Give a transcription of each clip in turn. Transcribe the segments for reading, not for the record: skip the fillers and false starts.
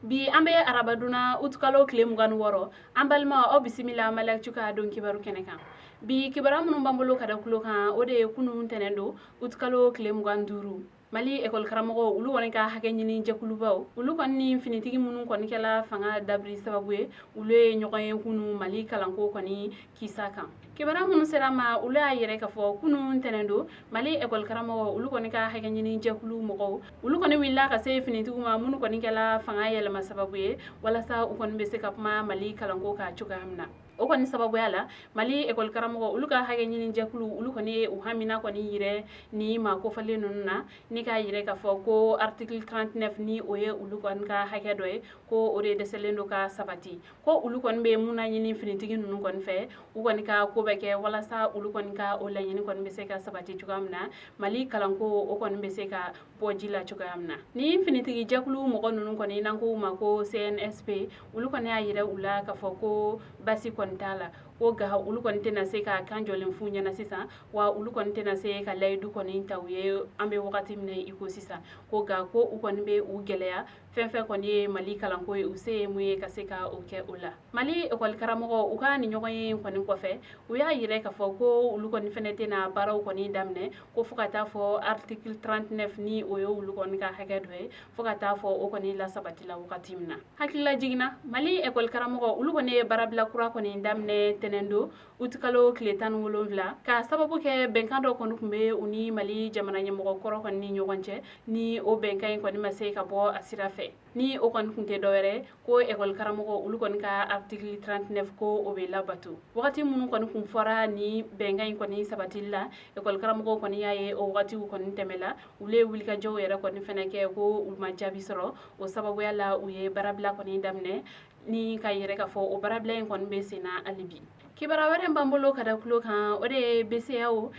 Bi an bɛ arabadon na, utukalo tile 26. An balima, aw bisimila Mali Actu ka don kibaru kɛnɛ kan. Bi kibaruya minnu b'an bolo ka da tulo kan, o de ye kunun tɛnɛn don, utukalo tile 25, Mali ekɔli karamɔgɔw olu kɔni ka hakɛ ɲini jɛkulubaw, olu kɔni ni finitigi minnu kɔni kɛla fanga dabiri sababu ye, olu ye ɲɔgɔn ye kunun Mali kalanko kɔni kisa kan. Kibaruya minnu sera ma, olu y'a yira k'a fɔ kunun tɛnɛn don, Mali ekɔli karamɔgɔw olu kɔni ka hakɛ ɲini jɛkulu mɔgɔw, olu kɔni wulila ka se finitigiw ma minnu kɔni kɛla fanga yɛlɛma sababu ye, walasa u kɔni bɛ se ka kuma Mali kalanko kan cogoya min na. O kɔni sababuya la, Mali ekɔli karamɔgɔ olu ka hakɛ ɲini jɛkulu, olu kɔni ye u hamina kɔni yira ni maa kofɔlen ninnu na, ni k'a yira k'a fɔ ko article 39, ni o ye olu kɔni ka hakɛ dɔ ye, ko o de dɛsɛlen don ka sabati. Ko olu kɔni bɛ mun na ɲini finitigi ninnu kɔni fɛ, u kɔni ka ko bɛ kɛ walasa olu kɔni ka o laɲini kɔni bɛ se ka sabati cogoya min na, Mali kalanko o kɔni bɛ se ka bɔ ji la cogoya min na. Ni finitigi jɛkulu mɔgɔ ninnu kɔni, n'an ko u ma ko CNSP, olu kɔni y'a yira u la k'a fɔ ko basi kɔni t'a la, ko nka olu kɔni tɛna se ka kan jɔlen f'u ɲɛna sisan, wa olu kɔni tɛna se ka layidu kɔni ta u ye an bɛ wagati min na i ko sisan. Ko nka ko u kɔni bɛ u gɛlɛya fɛn fɛn kɔni ye Mali kalanko ye, u se ye mun ye ka se ka o kɛ o la. Mali ekɔli karamɔgɔ u ka nin ɲɔgɔn ye kɔni kɔfɛ, u y'a yira k'a fɔ ko olu kɔni fɛnɛ tɛna baaraw kɔni daminɛ ko fo ka taa fɔ article 39, ni o ye olu kɔni ka hakɛ dɔ ye, fo ka taa fɔ o kɔni lasabatila wagati min na. Hakilila jiginna, Mali ekɔli karamɔgɔ olu kɔni ye baarabila kura kɔni daminɛ tɛnɛn don, utukalo tile 17, ka sababu kɛ bɛnkan dɔ kɔni tun bɛ u ni Mali jamana ɲɛmɔgɔ kɔrɔ kɔni ni ɲɔgɔn cɛ, ni o bɛnkan in kɔni ma se ka bɔ a sira fɛ. Ni o kɔni tun tɛ dɔwɛrɛ ko ekɔli karamɔgɔ olu kɔni ka article 39, ko o bɛ labato. Wagati minnu kɔni kun fɔra ni bɛnkan in kɔni sabatili la, ekɔli karamɔgɔw kɔni y'a ye o wagatiw kɔni tɛmɛla. Olu ye wulikajɔw yɛrɛ kɔni fɛnɛ kɛ, ko u ma jaabi sɔrɔ. O sababuya la, u ye baarabila kɔni daminɛ, ni ka yira k'a fɔ o baarabila in kɔni bɛ sen na hali bi. Kibaruya wɛrɛ b'an bolo ka da tulo kan, o de ye BCEAO,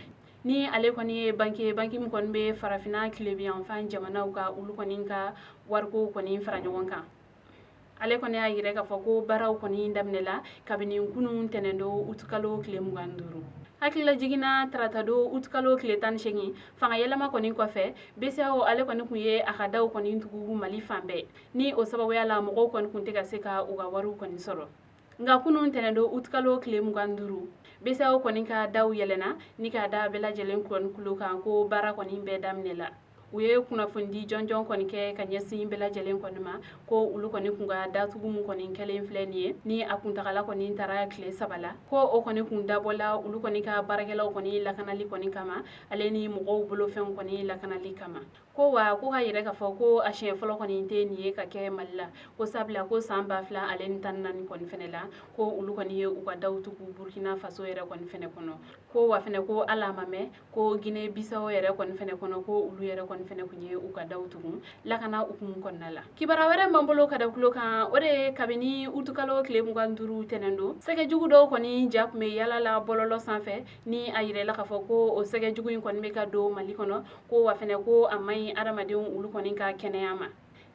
ni ale kɔni ye banki ye, banki min kɔni bɛ farafinna tilebinyanfan jamanaw ka olu kɔni ka wariko kɔni fara ɲɔgɔn kan. Ale kɔni y'a yira k'a fɔ ko baaraw kɔni daminɛla kabini kunun tɛnɛn don, utukalo tile 25. Hakilila jiginna, tarata don, utukalo tile 18, fanga yɛlɛma kɔni kɔfɛ, BCEAO ale kɔni tun ye a ka daw kɔni tugu Mali fan bɛɛ, ni o sababuya la mɔgɔw kɔni tun tɛ ka se ka u ka wariw kɔni sɔrɔ. Nka kunun tɛnɛn don, utukalo tile 25, BCEAO kɔni ka daw yɛlɛnna ni k'a da bɛɛ lajɛlen kɔni tulo kan ko baara kɔni bɛɛ daminɛla. U ye kunnafonidi jɔnjɔn kɔni kɛ ka ɲɛsin bɛɛ lajɛlen kɔni ma ko olu kɔni kun ka datugu min kɔni kɛlen filɛ nin ye, ni a kuntagala kɔni taara tile 3 la, ko o kɔni kun dabɔla olu kɔni ka baarakɛlaw kɔni lakanali kɔni kama, ale ni mɔgɔw bolofɛnw kɔni lakanali kama. Ko wa ko ka yira k'a fɔ ko a siɲɛ fɔlɔ kɔni tɛ nin ye ka kɛ Mali la, ko sabula ko san 2014 kɔni fɛnɛ la, ko olu kɔni ye u ka daw tugu Burkina Faso yɛrɛ kɔni fɛnɛ kɔnɔ. Ko wa fɛnɛ ko hali a ma mɛn ko Guinée Bissau yɛrɛ kɔni fɛnɛ kɔnɔ, ko olu yɛrɛ kɔni fɛnɛ kun ye u ka daw tugu lakana hukumu kɔnɔna la. Kibaruya wɛrɛ b'an bolo ka da tulo kan, o de ye kabini utukalo tile 25 tɛnɛn don, sɛgɛjugu dɔw kɔni ja tun bɛ yala la bɔlɔlɔ sanfɛ, ni a yirala k'a fɔ ko o sɛgɛjugu in kɔni bɛ ka don Mali kɔnɔ, ko wa fɛnɛ ko a man ɲi adamadenw olu kɔni ka kɛnɛya ma.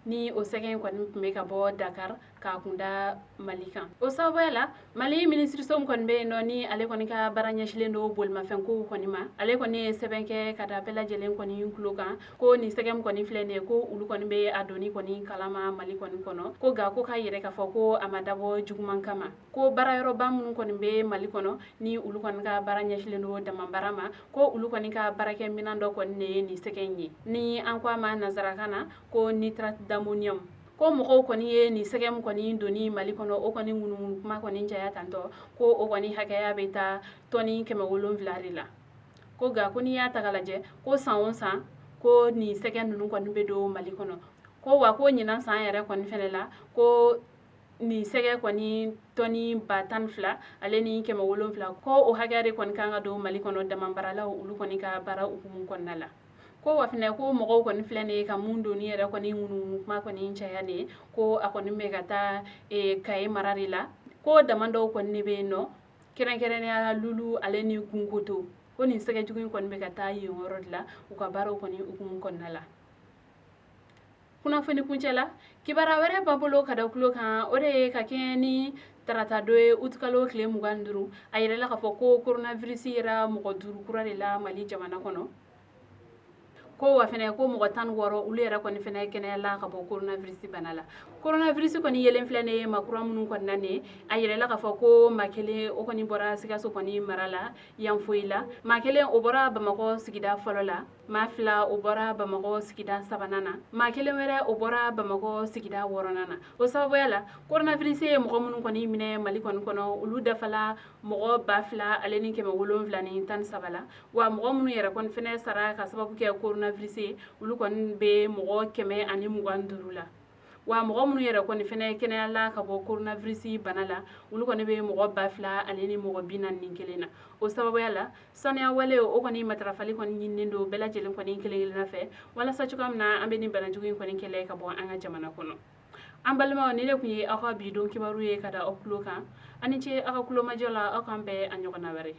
Ni o sɛgɛ in kɔni tun bɛ ka bɔ Dakar k'a kunda Mali kan. O sababuya la, Mali minisiriso min kɔni bɛ yen nɔ, ni ale kɔni ka baara ɲɛsilen don bolimafɛnkow kɔni ma, ale kɔni ye sɛbɛn kɛ ka da bɛɛ lajɛlen kɔni tulo kan ko nin sɛgɛ min kɔni filɛ nin ye, ko olu kɔni bɛ a donni kɔni kalama Mali kɔni kɔnɔ. Ko nka ko k'a yira k'a fɔ ko a ma dabɔ juguman kama, ko baarayɔrɔba minnu kɔni bɛ Mali kɔnɔ, ni olu kɔni ka baara ɲɛsilen don damabaara ma, ko olu kɔni ka baarakɛminɛn dɔ kɔni de ye nin sɛgɛ in ye, ni an ko a ma nansarakan na ko nitrate d'ammonium. Ko mɔgɔw kɔni ye nin sɛgɛ min kɔni donni Mali kɔnɔ, o kɔni ŋunuŋunu kuma kɔni caya tantɔ, ko o kɔni hakɛya bɛ taa tɔni 700 de la. Ko nka ko n'i y'a ta k'a lajɛ, ko san o san ko nin sɛgɛ ninnu kɔni bɛ don Mali kɔnɔ. Ko wa ko ɲinan san yɛrɛ kɔni fɛnɛ la, ko nin sɛgɛ kɔni tɔni 12 ale ni 700, ko o hakɛya de kɔni kan ka don Mali kɔnɔ damabaaralaw olu kɔni ka baara hukumu kɔnɔna la. Ko wa fɛnɛ ko mɔgɔw kɔni filɛ nin ye ka mun donni yɛrɛ kɔni ŋunuŋunu kuma kɔni caya nin ye, ko a kɔni bɛ ka taa Kaye mara de la, ko dama dɔw kɔni de bɛ yen nɔ, kɛrɛnkɛrɛnnenya la Lulu ale ni Gunkoto, ko nin sɛgɛ jugu in kɔni bɛ ka taa yen yɔrɔ de la u ka baaraw kɔni hukumu kɔnɔna la. Kunnafoni kuncɛ la, kibaruya wɛrɛ b'an bolo ka da tulo kan, o de ye ka kɛɲɛ ni tarata don ye, utukalo tile 25, a yirala k'a fɔ ko coronavirus yera mɔgɔ 5 kura de la Mali jamana kɔnɔ. Ko wa fɛnɛ ko mɔgɔ 16, olu yɛrɛ kɔni fɛnɛ kɛnɛyala ka bɔ coronavirus bana la. Coronavirus kɔni yelen filɛ nin ye maa kura minnu kɔni na nin, a yirala k'a fɔ ko maa kelen, o kɔni bɔra Sikaso kɔni mara la Yanfoyi la. Maa kelen, o bɔra Bamakɔ sigida fɔlɔ la. Maa fila, o bɔra Bamakɔ sigida sabanan na. Maa kelen wɛrɛ, o bɔra Bamakɔ sigida wɔɔrɔnan na. O sababuya la, coronavirus ye mɔgɔ minnu kɔni minɛ Mali kɔni kɔnɔ, olu dafala mɔgɔ 2713 la. Wa mɔgɔ minnu yɛrɛ kɔni fɛnɛ sara ka sababu kɛ coronavirus ye, olu kɔni bɛ mɔgɔ 125 la. Wa mɔgɔ minnu yɛrɛ kɔni fɛnɛ kɛnɛyala ka bɔ coronavirus bana la, olu kɔni bɛ mɔgɔ 2041 na. O sababuya la, saniya wale, o kɔni matarafali kɔni ɲininen don bɛɛ lajɛlen kɔni kelen kelenna fɛ, walasa cogoya min na an bɛ nin banajugu in kɔni kɛlɛ ka bɔ an ka jamana kɔnɔ. An balimaw, ni ne tun ye aw ka bi don kibaru ye ka da aw tulo kan. Aw ni ce aw ka kulomajɔ la. Aw k'an bɛn a ɲɔgɔnna wɛrɛ.